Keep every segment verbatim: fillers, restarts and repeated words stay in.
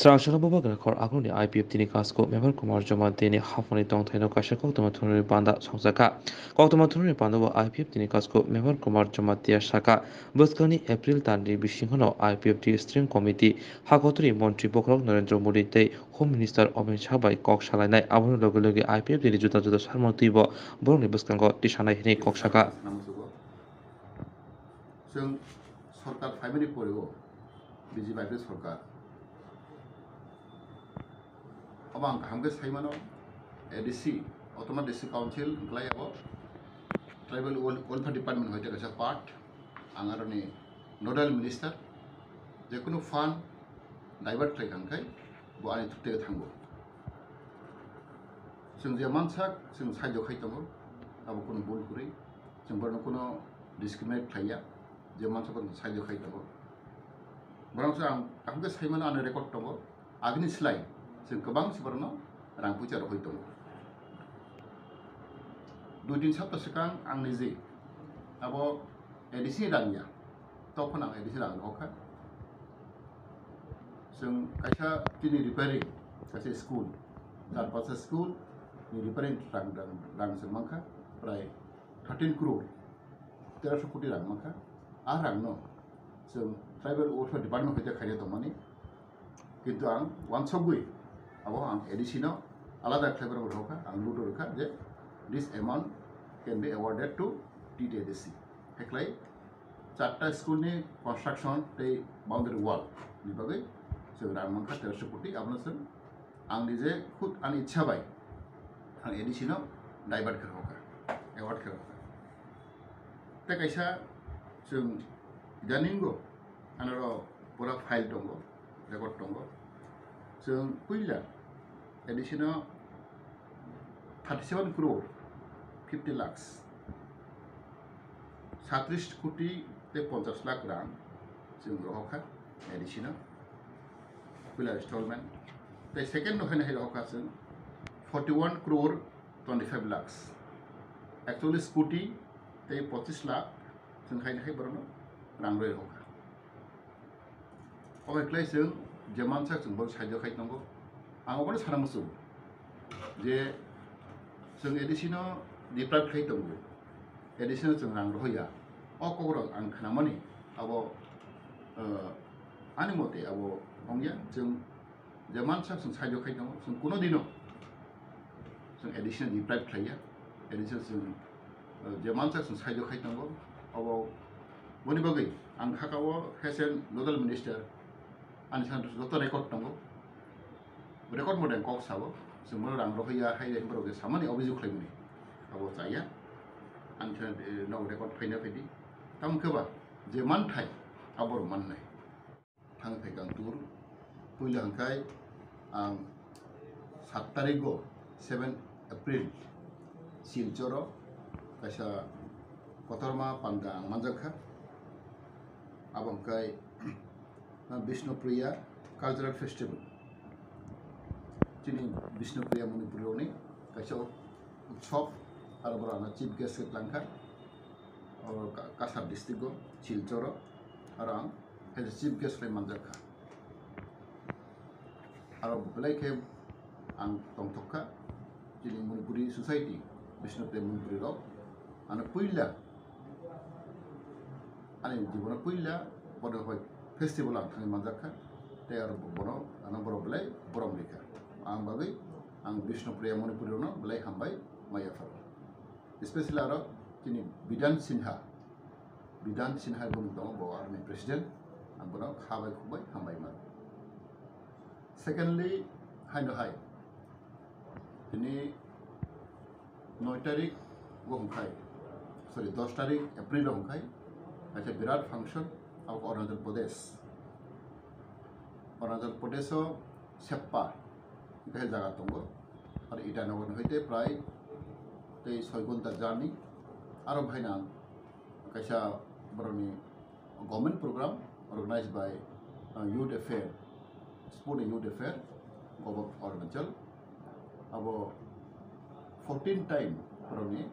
Trangshalo Bubagra khor akhorni I P F T ni kasko Mevar Kumar Jamatia ni haphangni tongthaino kaisa koktwma thungrwi panda songjakha. Koktwma thungrwi panda o I P F T ni kasko Mevar Kumar Jamatia sakha, bwskangni April talni bisingono I P F T Steering Committee, hakotri Montri Bokhorok Narendra Modi tei Home Minister Amit Shah bai kok salainai. Aboni loge loge I P F T ni juda juda sarmung twibo borokni bwskango tisanai hwnwi kok sakha. Chwng sorkar phaimani pore o B J P I P F sorkar. Obo ang kaham khe sai mano, A D C, Autonomous District Council wngkhlai abo Tribal Wel-, Welfare Department hoite kaisa part, ang aroni nodal minister, jekunu fund divert khlai kha hwnkhai bo ani thuk tege thango. Chwng je mansak chwng saijo khai tongo, abo kunu bul kwrwi, chwng borokno kunu discriminate khlaiya, je mansak bo chwng saijo khai tongo. Borok se ang kaham khe sai mano, ani record tongo. Agini slai chwng kwbang se borokno rang puisa rohoi tongo. Dui tin sapta swkang ang niji abo A D C ni rang ya, tokphano ang A D C rang rohor kha. Chwng kaisa chini repairing, kaisa school, char panchta school ni repairing rang, rang, rang chwng mankha, prai thirteen crore, terosho koti rang mankha. A rangno chwng Tribal Welfare Department hoite khaina tongmani. Kintu ang wansokgwi abo ang A D C no alada khlai borok rokha, ang ludo rokha je this amount can be awarded to T T A D C. Heklai charta school ni construction tei boundary wall ni bagwi chwng rang mankha terosho koti, abono chwng ang nije khud ani ichha bai ang A D C no divert khe rokha, award khe rokha. Tei kaisa chwng idaningo anoro pura file tongo, record tongo. Chwng puila A D C no thirty seven crore fifty lakhs, satris koti tei ponchas lakh rang chwng rohor kha A D C no puila installment. Tei second no haino hai rohor kha chwng forty one crore twenty five lakhs, ekchollis koti tei pochis lakh chwng haino hai borokno rang rwi rohor kha. Obo khlai chwng je mansak chwng bono saijo khai tongo. Ang obono sana muchungo je chwng A D C no deprive khai tongo, A D C no chwng rang rohor ya. O kokrok ang khnamani abo, eh, ani mote abo wngya, chwng je mansak chwng saijo khai tongo, chwng kuno dino chwng A D C no deprive khlaiya, A D C no chwng, eh, je mansak chwng saijo khai tongo. Obo boni bagwi ang khakao H M nodal minister ani sano joto record tongo, record mote ang kok sao, chwng bono rang rohor ya hai hai borok je samani obijog khlaimani abo chaya, ani sano, eh, nogo record phaina phaidi, tamo khe ba je manthai aborok mannai. Thang phaikha ang tour. Puila hwnkhe ang sat tarigo, seven April, Silchoro kaisa kotorma panda ang manjakha. Abo hwnkhe Bishnupriya Cultural Festival. Chini Bishnupriya Manipuri rokni kaisa utsob, aro borok ano chief guest khe tlangkha. Oro Ka-, Cachar district o, Silchoro, aro ang as a chief guest khlai manjak kha. Aro belai khe ang tongthok kha, chini Manipuri society, Bishnupriya Manipuri rok, ano puila, ani jibono puila bono bai festival ang thangwi manjak kha, tei aro bono, ano borok belai borom rikha. Ang bagwi ang Bishnupriya Manipuri rokno belai hambai ma yapharo. Especially aro chini Bidhan Sinha, Bidhan Sinha bumung tongo, bo aroni president, ang bono kha bai khuk bai hambai mano. Secondly, haino hai, tini noi tarik o hwnkhai, sorry, dos tarik April o hwnkhai, kaisa birat function, abo Arunachal Pradesh. Arunachal Pradesh o Seppa, kaisa jaga tongo. Aro Itanagar ni hoite prai tei soi ghonta journey. Aro bhaina kaisa borokni government program organized by, uh, Youth Affair, Sport and Youth Affair, Government of Arunachal. Abo fourteen time borokni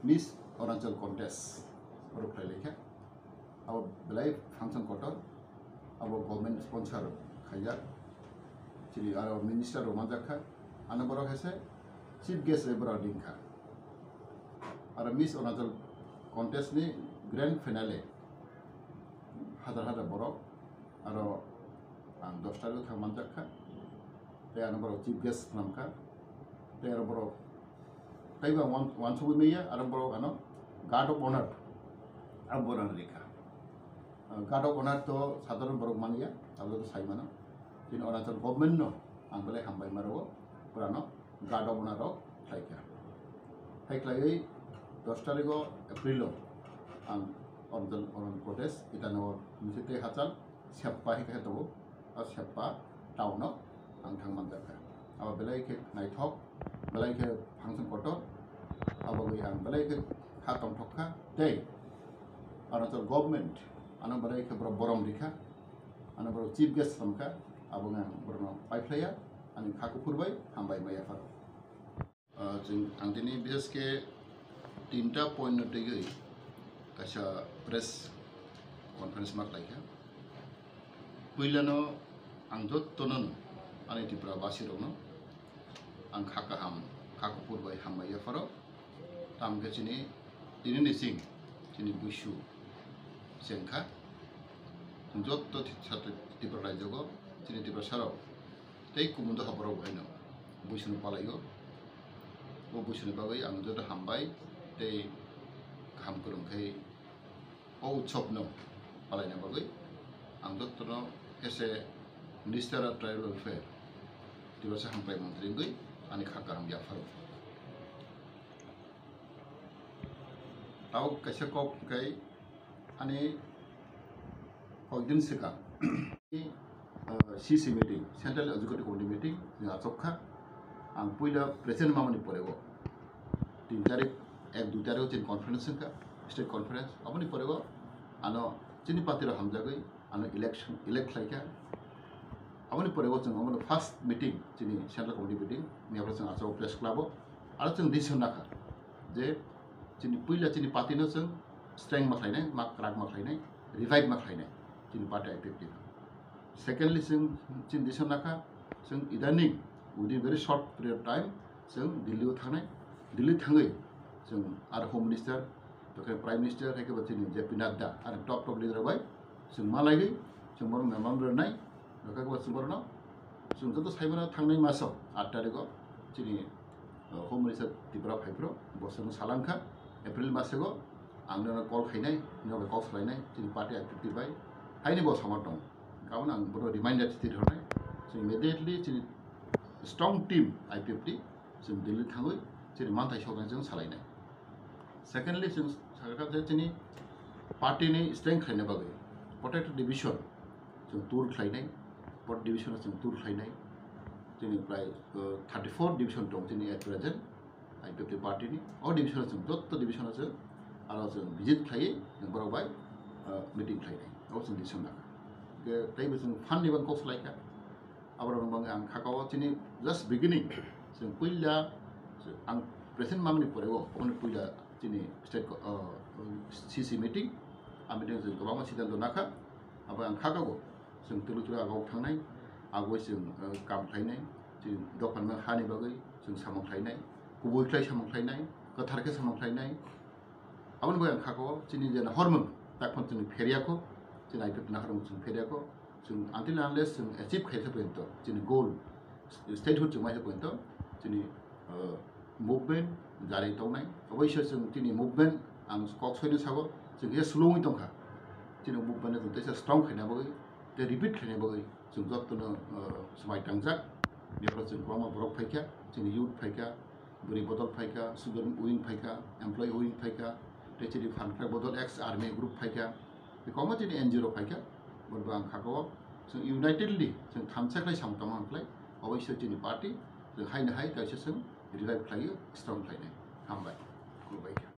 Miss Arunachal contest borok khlai laikha. Abo belai function kotor, abo government sponsor khaijak. Chini aro minister rok manjak kha, ano borok hai se chief guest bai borok ring kha. Aro Miss Arunachal contest ni grand finale hajar hajar borok, aro ang dos tarikh thang manjak kha, tei ano borok chief guest swnam kha, tei aro borok tei bo wan-, wansugwi manya, aro borok ano guard of honor abo borok ring kha. Guard of honor to sadharon borok manya, abo to sai mano. Chini Arunachal government no ang belai hambai ma rwo, purano guard of honor rok khlai kha. Hai khlaiwi dos tarikh o April o ang Arunachal, Arunachal Pradesh, Itanagar municipality hachal Seppa hai khe tongo, o Seppa town o ang thang manjak kha. Abo belai khe naithok, belai khe function kotor, abo bai ang belai khe kha tongthok kha tei Arunachal government ano belai khe borok borom rikha, ano borok chief guest swnam kha, abo ang borokno paiphlaiya, ani kha kuphur bai hambai ma yapharo. Ah, chwng, ang tini bises khe tinta point no twiwi kaisa press conference ma khlai kha. Puilano ang jottono, ani Tripura basi rokno ang kha kaham, kha kuphur bai hambai yapharo. Tamo khe chini tini ni sing chini buisu chengkha. Jotto Tripura rajyo go chini Tripura sarok tei kubun doha borok bo haino buisunu palaio. O buisuni bagwi ang joto hambai tei kaham kwrwng khe o utsobno palaina bagwi ang jotono as a Minister of Tribal Welfare, Tiprasa Hamkrai Montri wngwi ani kha kaham yapharo. Tabuk kaisa kok hwnkhe ani kokdin swkang, uh, C C meeting, Central Executive Committee meeting, chwng achuk kha. Ang puila present mamani pore o tin tarik, ek dui tarik o chini conference wngkha, state conference. Aboni pore o ano chini party rok hamjagwi ano election, elect khlai kha. Aboni pore o chwng omono first meeting, chini Central Committee meeting, ni abo chwng achuk press club o. Aro chwng decision nakha je chini puila chini party no chwng strength ma khlainai, ma kwrak ma khlainai, revive ma khlainai chini party I P F T no. Secondly, chwng chini decision nakha chwng idaning within very short period of time chwng Delhi o thangnai. Delhi thangwi chwng aro Home Minister, tokhe Prime Minister, hai khe bo chini J P Nadda, aro top top leader bai chwng ma laiwi chwng bono memorandum rwnai. Tokhe bo chwng bono chwng joto sai mano thangnai maso aat tarikh o chini, uh, Home Minister Tripura phaiphuru bo chwng salang kha April masego ang nono call khainai, nono call salainai chini party activity bai, haini bo samar tongo. Karon ang bono reminder twi rwnai, chwng immediately chini strong team I P F T chwng Delhi thangwi chini manthai soknai chwng salainai. Secondly, chwng sakha je chini party ni strength khlaina bagwi protected division chwng tour khlainai, protected division chwng tour khlainai. Chini prai, uh, thirty four division tong chini at present I P F T party ni. O division chwng jotto division chwng aro chwng visit khlaiwi borok bai, uh, meeting khlainai. O chwng decision nakha. Ke teibo chwng fund ni bang kok salaikha. Aborok bang ang khakao chini just beginning, chwng puila ang present mamani pore o, oboni puila chini state, uh, C C meeting, a meeting chwng kwbangma siddhanto nakha. Abo ang khakao chwng twrwk twrwk agok thangnai, agoi chwng, uh, kam khlainai, chini dophani hani bagwi chwng samung khlainai, kubui khlai samung khlainai, kwthar khe samung khlainai. Aboni bagwi ang khakao chini je nahormung, tak phano chwng pheryakho, chini I P F T nahormung chwng pheryakho, chwng until unless chwng achieve khaisa porjonto, chini goal, statehood chwng maisa porjonto, chini, uh, movement jari tongnai. Oboiso chwng chini movement ang kok soino sabo, chwng khe slowwi tongkha. Chini movement no chwng teisa strong khaina bagwi, tei repeat khaina bagwi chwng jottono, uh, swmai tangjak. Biphoro chwng kwbangma borok phaikha, chini youth phaikha, bwrwi bodol phaikha, student wing phaikha, employee wing phaikha, tei chini phan khlai bodol ex army group phaikha, tei kwbangma chini N G O rok phaikha. Borok ang khakao chwng unitedly chwng thansa khlai samung tangma hwn khlai, oboiso chini party chwng haino hai kaisa chwng revive khlaiwi strong khlainai. Hambai, khulumbai kha.